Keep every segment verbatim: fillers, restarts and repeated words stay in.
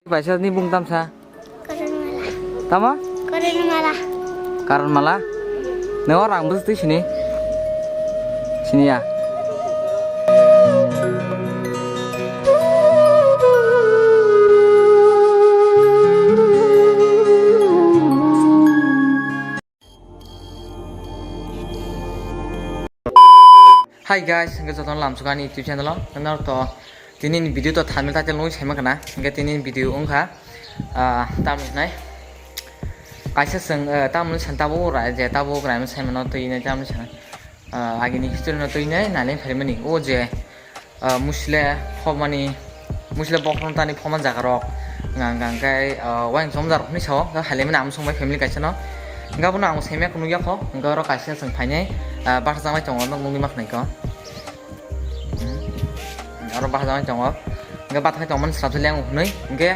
Paisa ni bung tamsa. Karanmala. Tamo? Karanmala. Karanmala? Nang o rang bwswk twi sini? Sini ya? Hi guys, hingke jotono lamsukha ani YouTube channel o. Norok to tini ni video to thumbnail title nugwi saima khna. Hingke tini ni video wngkha, ah, tamni hinai. Kaisa chwng, eh, tamni san tabuk rai je tabuk rai saimano twi nai tamni san. Ah, agini history no twi nai nai phaimani. O je ah, musle phobmani, musle bokhorok tani phobma jaga rok. Hwnka hwnka hwnkhe, ah, uayang chomjak rok hinwi sao, hwnka hailaimani amo songbai family kaisa no. Hwnka bono ang saimaya khe nukya kho, hwnka oro kaisa chwng phainai, ah, bahai changbai tongo, nok nukgwi ma khnaikho. Hmm. Oro bahai changbai tongo. Hwnka bathai tongmani srapsa leng hwnwi, hwnkhe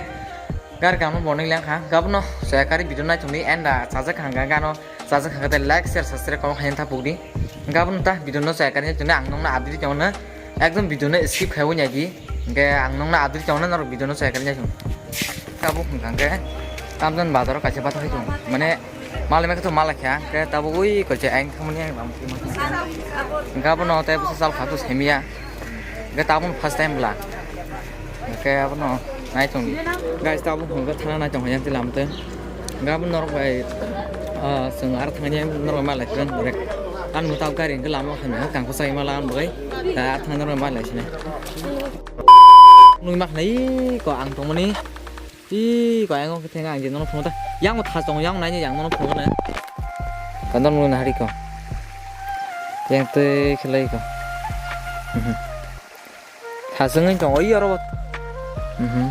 gari kamo bo nwi lengkha, hwnka bono soya kari video nai tongdi, enda chajak hwnka hwnka no. Chajak kha khe like, share, subscribe kamo khaina ta pukdi. Hingke abono ta video no chaya kari tongdi, ang nongno update tongno, ekdom video no skip khaiwi naidi. Hingke ang nongno update tongno norok video no chaya kari naisong. Tabuk hingka hingke tamjani bazar o kaisa bathai tong, mane malai ma khe to malai kha, hingke tabuk ui kaisa ayang thangmani ang bang. Hingke abono tei bwsa chal kha to semiya. Hingke tabuk first time bwla. Hingke abono nai tongdi. Guys, tabuk hingke thana nai tong yang tilam te. Hingke abono norok bai, ah, chwng aro thangya norok bai malai khe direct. Ang no tabuk gari hingke lama o khamya kangkho sai ma lagan bai. Ta thang norok bai malai sini. Nui mak nai ko ang tongmani. Ih, ko ayang khe thengna ang je nono phungo ta. Yang mo thas tongo, yang nai yang nono phungo na. Kandar mo na hari ko. Yang te khelai ko. Mhm. Thas wngwi tongo, ih, oro. Mhm.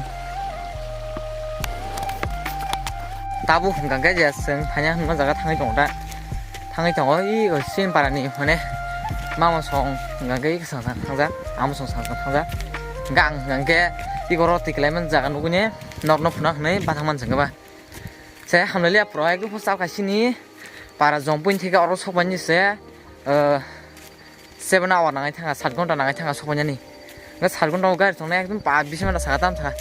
Tabuk hwnkha khe je chwng thangya hwnma jaga thangwi tongo ta. Thangwi tongo, ih, o sin parani hone. Mama song hwnkha khe song thangja, amo song thangja. Hwnkha ang hwnkha khe ih, oro twi khlai man jaga nugwi ne. Nok no phuna hwnwi bathang man chwngkhe ba. Se hamlalia pro ekdum phus chal kaisini para jompui theke oro sokmani se, eh, seven hour nangai thanga, sat ghonta nangai thanga sokmani. Ga sat ghonta gari tongnai ekdum pa bish minute saka tam saka.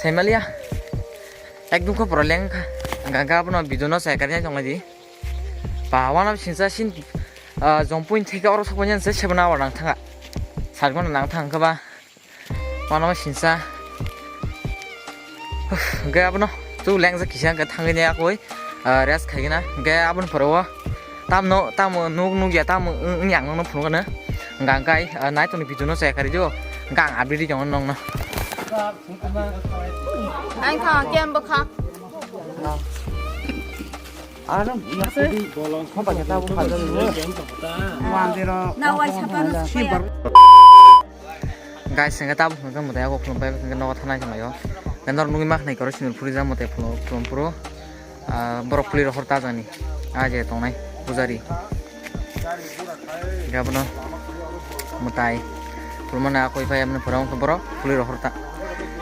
Saimalia. Ekdum kho pro leng kha. Ga ga bono video no sai kari tongnai di. Pa wana sinsa sin, eh, jompui theke oro sokmani se seven hour nang thanga. Sat ghonta nang thang kha ba. Mano sinsa. Hwnkhe abono tu lengjak kisa hwnkhe thangwi ne akoi, ah, rest khaigena. Hwnkhe aboni pore o tamno, tamo nuk, nukya, tamo wng, wng yang nokno phunukgano. Hwnkha hwnkhe, ah, nai tongni video no chaya kari dio. Hwnkhe ang update tongo nokno. Ang thang kem bwkha. Ano, na kudi, kho ba khe tabuk kha jani. Mandiro. Na wai sapa no sipaya. Guys, hingke tabuk hingke mwtai ako khulum pai hingke nogo thanai tonglaio. Hingke norok nugwi ma khnai koro sinil phuri ja mwtai khulum, khulum phuru. Ah, borok puli rohor ta jani. Ah, je tongnai pujari. Hingke abono mwtai. Khulumani akoi pai abono phura wngkha borok puli rohor ta.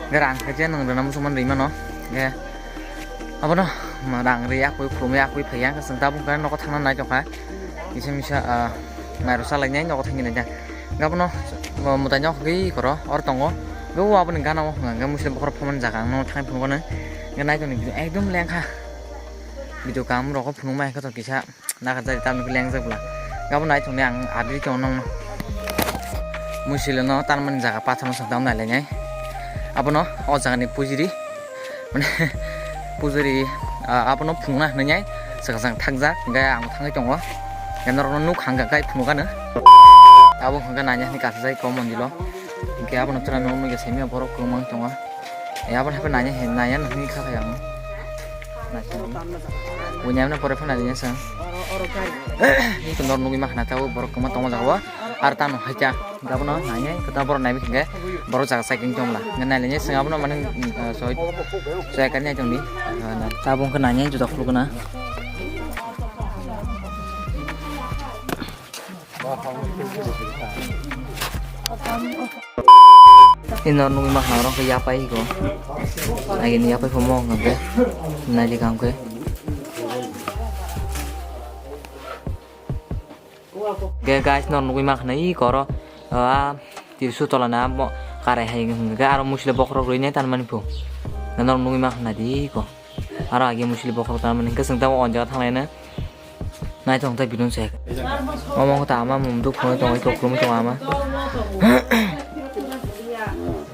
Hingke rang khe je nwng rwna muchungmani rwi mano. Hingke abono rang rwi akoi khulumwi akoi phaiya. Hingke chwng tabuk hingke nogo thangna nai tongkha. Kisa misa, ah, mairok salainai nogo thangwi naikha. Gabono, o, mwtai nok gwi koro, or tongo. Bo aboni gana o hwnka hwnkhe musli bokhorok phomani jaga ang nono thangwi phunukgo nw. Hwnkhe naitoni video ekdom lengkha. Video kaham rokho phunukma hai khe to kisa nakarjak tamni lengjak bwla. Gabo naithokni ang update tongo nokno. Musli no tanmani jaga pathorno swng tamo nailainai. Abono o jagani pujiri. Mane pujari, ah, abono phunukna hinwi swkang swkang thakjak, hwnkhe ang thangwi tongo. Hwnkhe norokno nuk hangkha khe phunukgano. Abo hwnkhe naina hinwi kasijak o mondilo. Hwnkhe abono tura nuknwi khe saimanya borok kwbangma wng tongo. Eh, abono haphai naina hin-, naina hinwi kha khe ang. Buini abono pore phano naina swng. Norok nugwi mankha na tabuk borok kwbangma tongo jagao. Ar tamo haikha, hwnkhe abono nainai, kwtal borok naibi hwnkhe borok jaga cycling tongla. Hwnkhe nailainai chwng abono mane, uh, soi, soi kari nai tongdi. Uh, tabuk hwnkhe nainai juda khulukna. Ino nugwi mankha norok hwnkhe yapai hiko. Agini yapai phumo hwnkhe naili kaham khe. Ge guys, nor nugwi mankha na i koro, ah, tirsu tola na mo karai hai hwnkhe aro musle bokhorok rwinai tanmani phu. Norok nugwi ma khna di ko. Aro agi musili bokhorok tamo hwnkhe chwng tamo o jaga thanglaina. Naithok tei bidon se. Omo khe ta ama mum duk phunui tongo, iko khulumui tongo ama.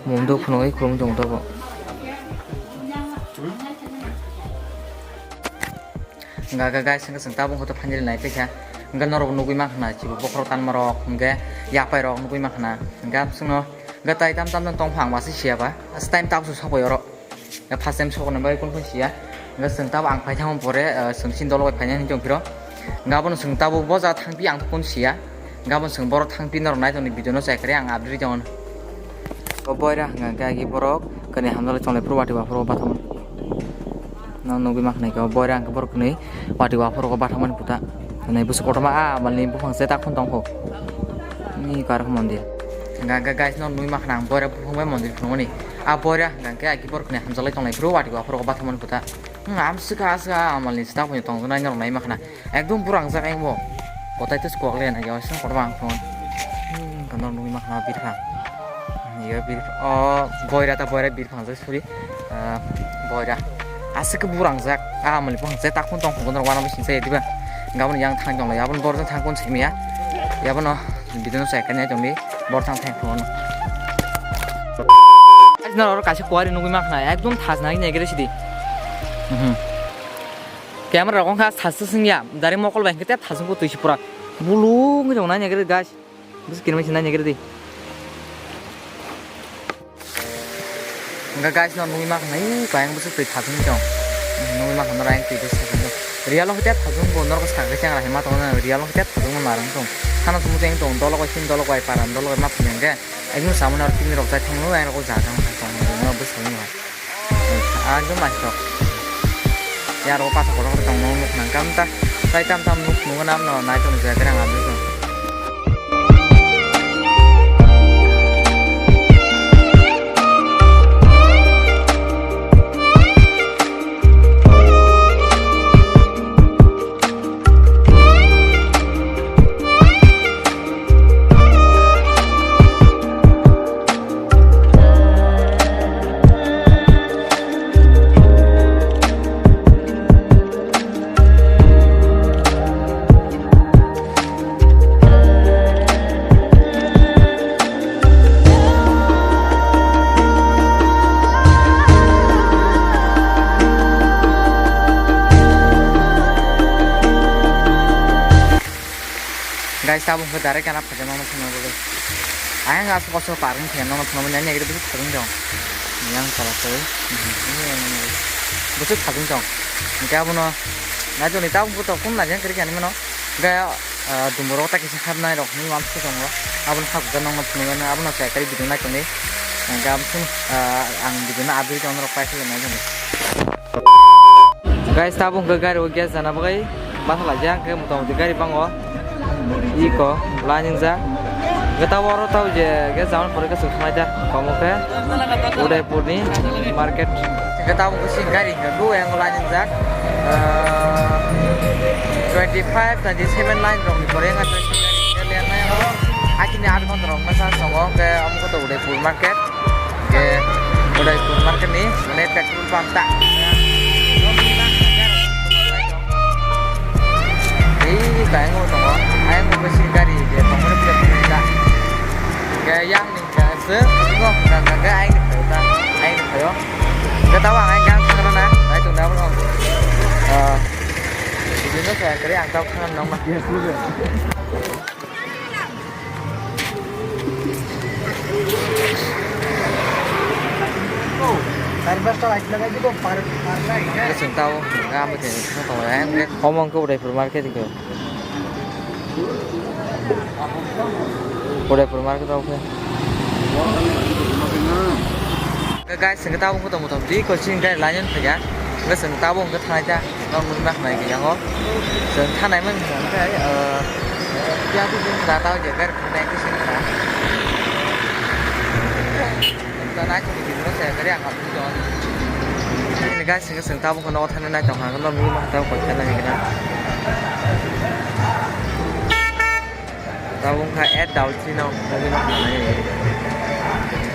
Mum duk phunui khulumui tongo tobo. Hwnkha khe guys, hwnkhe chwng tabuk hwnkhe finally nai tongkha. Hwnkhe norok nugwi mankha na, chibo bokhorok tanmarok, hwnkhe yapairok nugwi mankha na. Hwnkhe chwngno, hwnkhe tai tam tam tongphang masa siya ba. Asa time tabuk se sokbai oro. Hwnkhe first time sokna bai kun kun siya. Hwnkhe chwng tabuk ang phai thangma pore, ah, chwng chini dolo bai phainani tongphiro. Hwnkhe abono chwng tabuk bo jaga thangpi ang kun siya. Hwnkhe abono chwng borok thangpi norok nai tongni video no chai kare ang update tongo. O boira hwnkha khe agi borok kani hamjak lai chonglai phuru watwi waphuru bathang. No nugwi mankha nai khe o boira hwnkhe borok kwnwi watwi waphuru bathang mani puta. Nai bwswk kotorma a malni buphang se takhun tongkho. Ni kar mondir. Hwnkha khe guys no nugwi mankha ang boira buphang bai mondir phunukmani. A boira hwnkha khe agi borok kwnwi hamjak lai chonglai phuru watwi waphuru bathang mani puta. Hmm, am swkha swkha a malni se takhun tongjaknai norok nai mankha na. Ekdom burang jak ang bo. Kotai tes kuak le na yaw sing kotor bang phone. Hmm, kotor nugwi mankha birphang. Yo bir, oh, boira ta boira birphang jak suri. Ah, boira. Aswk burang jak. Ah, mali phang se tak phone tong phone wana bising se diba. Gabon yang thang jong ya. Abon bor thang kon simi ya. Ya bono bidino sai kan ya jong ni. Bor thang thang phone. Guys, norok kaisa kuari nugwi mankha ekdom thas nai negre sidi. Mhm. Camera rok wngkha sasa singya, dari mokol bai hwnkhe tei thasung bo twi se pura. Bulu wngwi rw nai nai khe guys. Bwswk kinwi se nai nai khe di. Hwnkhe guys no nugwi mankha nai, kayang bwswk twi thasung tong. Nugwi mankha norok ayang twi bwswk thasung tong. Real o hwnkhe thasung bo norok sakhe chang ra hima tongo, real o hwnkhe thasung no narwng tong. Hano sumujeng tong, dolok bai sini dolok bai paran dolok bai ma phuneng khe. Ekdom samung aro tini rok chai thangno, ayang rok o jaga wngkha tong, bwswk wngkha. Ekdom naithok. Yarok pathor kotor kotor tongmani nuk nang khe ta. Tai tam tam nuk nugwi nang no naithok ni jaga rang abri tong. Guys, tabuk hwnkhe direct gana phaikha nono phunukna bagwi. Ayang aswk aswk parking khe nono phunukmani, ani agre bwswk thajwk jong. Yang chala khe. Bwswk thajwk jong. Hwnkhe abono naitoni tabuk bwtwi kun naikhe kwrwi khe ani mano. Hwnkhe, ah, dumborok ta kisa hapnai rok hinwi uansuk tongo. Abono hakjak nangma phunukmani, abono chai kari video naitoni. Hwnkhe aboni, ah, ang video no update tongo norok paithakgwi naitoni. Guys, tabuk hwnkhe gari o gas jana bagwi basa laijak, hwnkhe mota moti gari bango iko laingjak. Hwnkhe tabuk oro tabuk je gas jana pore khe swk thanglai jak, omo khe Udaipur ni market. Hwnkhe tabuk khe swk gari hwnkhe bo yang laingjak, ah, twenty five, twenty seven line rok ni pore wngkha. Akini aat ghonta rok wngkha sa tongo, hwnkhe omo khe to Udaipur market. Ke Udaipur market ni mane petrol pump ta. Ei kayang o tongo, ayang o besi gari je tongmani pura pura ta. Ke yang ni ka se ngo ka ka ke ayang ni ta, ayang ni ta. Ke tawa ayang yang sana na, ay tu na mo. Ah, ini no saya kari ang tahu kan nong ma. Chwng tao, nga bo tei, tong lai, omo wngkha Udaipur market wngkha. Udaipur market o khe. Guys, hwnkhe tabuk khe tongmung tong di, koching gari line phaiya. Hwnkhe chwng tabuk hwnkhe thanai ta, norok nukna khnai khe yango. Chwng thanai man hwnkhe, eh, ya tu jin da tao je gari thanai khe sini kha. Ta nai chwng video se gari ang upload don. Ini guys, hwnkhe chwng tabuk khe nogo thanai nai tong kha, norok nukna khe tao koi khe nai khe na. Tabuk wngkha eight double three no, nugwi ma khnanai.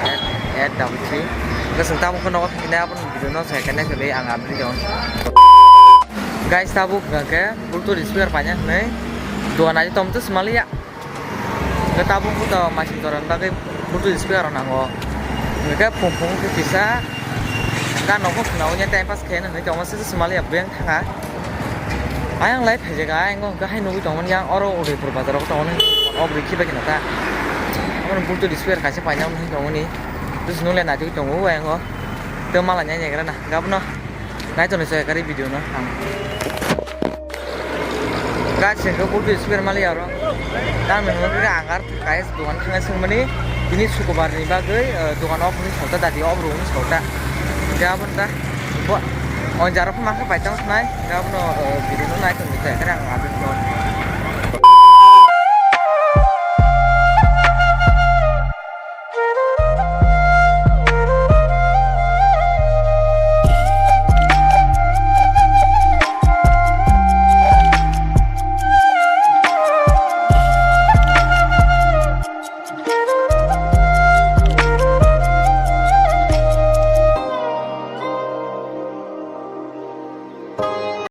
Eight, eight double three. Guys, tabuk khe nogo thangkhe aboni video no sai khe naithoglai ang update on. Guys, tabuk hwnkha khe Bluetooth speaker paina hwnwi dogan aji tom twi swmaliya. Hwnkhe tabuk to masing toran bagwi Bluetooth speaker rok nango. Hwnkhe phung phung khe kisa gan nokho khwnaui time pass khe hwnwi tongma se swmaliya beng thanga. Ayang lai phaijaga ayang hwnkhe hai nugui tongmani yang oro Udaipur bazar o tongmani. Obri khiba kheno ta. Omo Bluetooth speaker kaisa paina hwnwi tongmani. Bwswk nung le naitugwi tongo o ayang o. Tei mala nai naigra na. Gabno nai tonwi chaya kari video no ang. Guys, hwnkhe Bluetooth speaker mali aro. Tamni hwnwi khe ang ar guys dogan thangna swngmani. Bini sukubar ni bagwi, eh, dogan off hwnwi sokta dadi off room sokta. Hwnkhe aboni ta bo o jaro phano mangsa paitang snai. Hwnkhe abono, eh, video no nai tonwi chaya kari ang update khe.